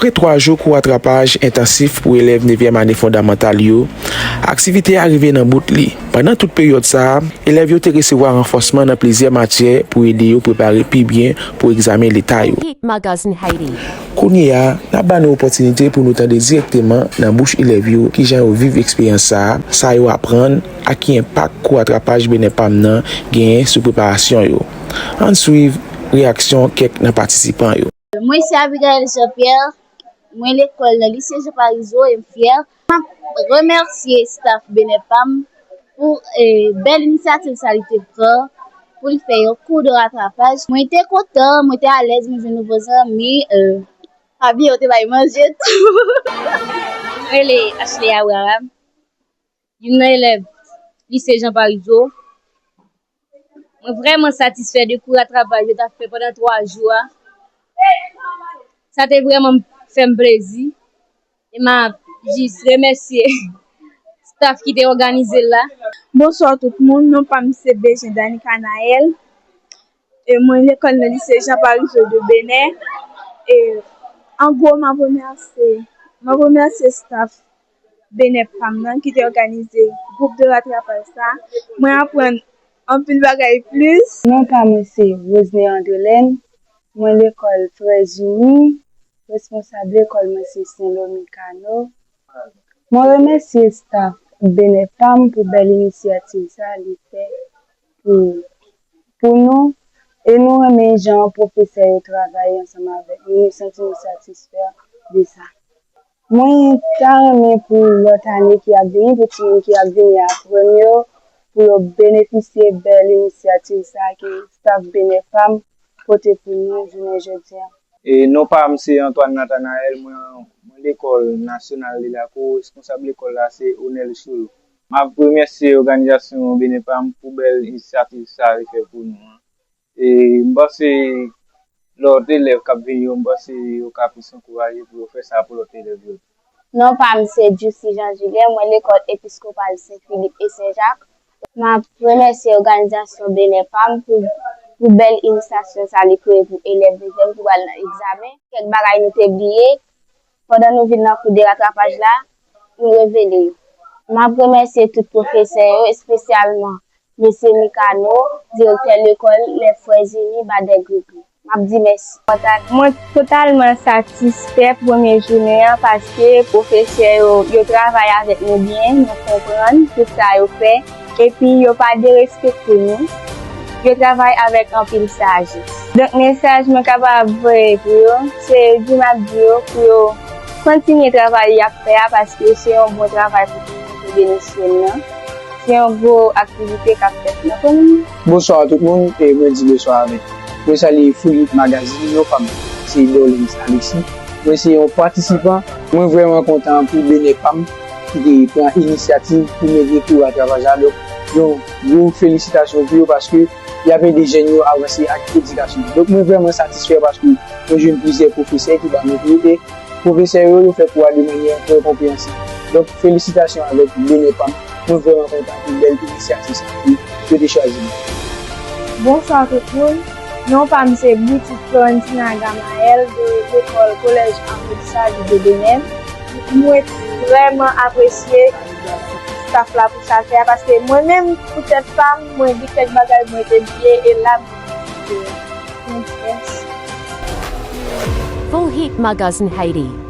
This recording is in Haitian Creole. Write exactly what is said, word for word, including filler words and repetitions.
Apre twa jou kou ratrapaj entansif pou elèv nevyèm ane fondamantal yo, aktivite a rive nan bout li. Pandan tout peryòd sa a, elèv yo te resevwa ranfòsman nan plizyè matyè pou ede yo prepare pi byen pou egzamen leta yo. Hit Magazine Haiti. Kounye a, n ap ba nou opòtinite pou nou tande dirèkteman nan bouch elèv yo kijan yo viv eksperyans sa a, sa yo aprann, ak ki enpak kou ratrapaj BNEPAM nan genyen sou preparasyon yo. Ann swiv reyaksyon kèk nan patisipan yo. Mwen se Abigail Jean-Pierre, mwen lekòl nan lise Jean Parizeau e m fyè. M ap remèsye staff BNEPAM pou, eh, bèl inisyativ sa li te pran pou li fè yon kou de ratrapaj. Mwen te kontan, mwen te alèz, mwen jwenn nouvo zanmi, eh, pa bliye yo te bay manje tou. Mwen rele Ashley Abraham, youn nan elèv lise Jean Parizeau. Mwen vrèman satisfè de kou ratrapaj yo t ap fè pandan twa jou a. Sa te vrèman fè m plezi. E m ap jis remèsye staff ki te òganize l la. Bonswa tout moun, non pa m se Bejenda Nicanaël. E mwen lekòl nan lise Jean Parizeau de Benè. E an gwo, m ap remèsye, m ap remèsye staff BNEPAM nan ki te òganize gwoup de ratrapaj sa. Mwen aprann anpil bagay plis. Non pa mwen se Rosne Andrelène, mwen lekòl Frères Unis, responsab lekòl mwen se Saint Lomi Cano. Mwen remèsye staff BNEPAM pou bèl inisyativ sa li fè pou, pou nou, e nou renmen jan pwofesè yo travay ansanm avèk nou, nou santi nou satisfè de sa. Mwen ta renmen pou lòt ane ki ap vini, pou timoun ki ap vini apre m yo, pou yo benefisye bèl inisyativ sa a ke staff BNEPAM pote pou nou jounen jodi a. E non pa m se Antoine Nathanaël, mwen, mwen lekòl Nasyonal de Lakou, responsab lekòl la se Onel Choulo. M ap remèsye òganizasyon BNEPAM pou bèl inisyativ sa a li fè pou nou an. E m panse lòt elèv k ap vini yo, m panse yo ka plis ankouraje pou yo fè sa pou lòt elèv yo tou. Non pa m se Juicy Jean Julien, mwen lekòl Episkopal Sen Filip e Sen Jak. M ap remèsye òganizasyon BNEPAM pou, pou bèl inisyasyon sa li kreye pou elèv dezyèm ki pral nan egzamen. Kèk bagay nou te bliye, pandan nou vin nan kou de ratrapaj la, nou revele yo. M ap remèsye tout pwofesè yo, espesyalman Mesye Mikano, direktè lekòl Les Frères Unis Badègripli. M ap di mèsi. Mwen totalman satisfè premye jounen an paske pwofesè yo, yo travay avèk nou byen, nou konprann tout sa yo fè, epi yo pa derespekte nou. Yo travay avèk anpil sajès. Donk, mesaj mwen kapab voye pou yo, se di m ap di yo pou yo kontinye travay y ap fè a, paske se yon bon travay pou kominite Benè Syèl nan. Se yon gwo aktivite k ap fèt nan komin nan. Bonswa tout moun, e mwen di bonswa avèk. Mwen salye Free Hit Magazine, non pa m se Dorlens Alexis. Mwen se yon patisipan. Mwen vrèman kontan pou BNEPAM ki te pran inisyativ pou mete kou ratrapaj la. Donk, yon gwo felisitasyon pou yo paske y ap ede jèn yo avanse ak edikasyon yo. Donk, mwen vrèman satisfè paske mwen jwenn plizyè pwofesè ki ba mwen kou e pwofesè yo, yo fè kou a de manyè trè konpreyansib. Donk, felisitasyon avèk BNEPAM. Mwen vrèman kontan pou bèl inisyativ sa ki yo te chwazi mwen. Bonswa tout moun. Non pa m se Boutique Florentina Gamaël de lekòl Kolèj Arnold Saly de Benè. Mwen vrèman apresye staff la pou sa l fè a, paske mwen menm, pou tèt pa m, mwen gen kèk bagay mwen te bliye, e la, mwen, mwen, mwen, mwen, Full Hit Magazine Haiti.